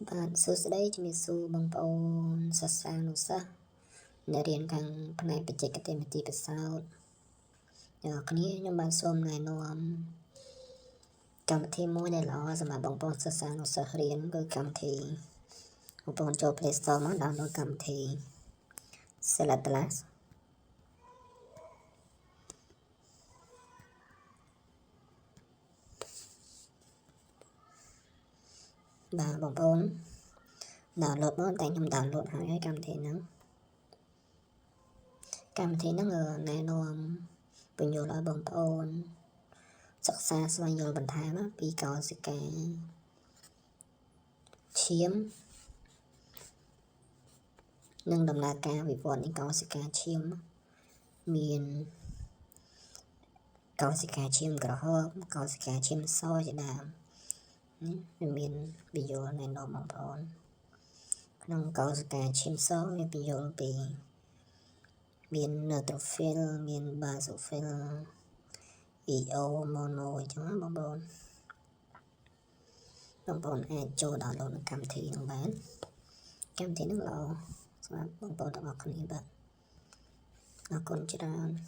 បាទសួស្តីជំរាបសួរបងប្អូនសិស្សានុសិស្សអ្នករៀនខាងផ្នែកបច្ចេកទេសមន្ទីរពិសោធន៍អ្នកនរគ្នាខ្ញុំបាទសូមណែនាំកម្មវិធីមួយដែលល្អសម្រាប់បងប្អូនសិស្សានុសិស្សរៀនគឺកម្មវិធីបងប្អូនចូល Play Store មក download កម្មវិធី Cell Atlas បាទបងប្អូន download មកតែខ្ញុំ download ហើយហើយកម្មវិធីហ្នឹងកម្មវិធីហ្នឹងណែនាំពន្យល់ឲ្យបងប្អូនសិក្សាស្វែងយល់បន្ថែមពីកោសិកាឈាមនិងដំណើរការវិវត្តនៃកោសិកាឈាមមានកោសិកាឈាមក្រហមកោសិកាឈាមសជាដើមនេះវាមានពន្យល់ណែនាំបងប្អូនក្នុងកោសិកាឈាមសវាពន្យល់ពីមាន neutrophil មាន basophil EO mono អញ្ចឹងណាបងប្អូនបងប្អូនអាចចូល download នៅកម្មវិធីហ្នឹងបានកម្មវិធីហ្នឹងល្អសម្រាប់បងប្អូនទាំងអស់គ្នាបាទអរគុណច្រើន។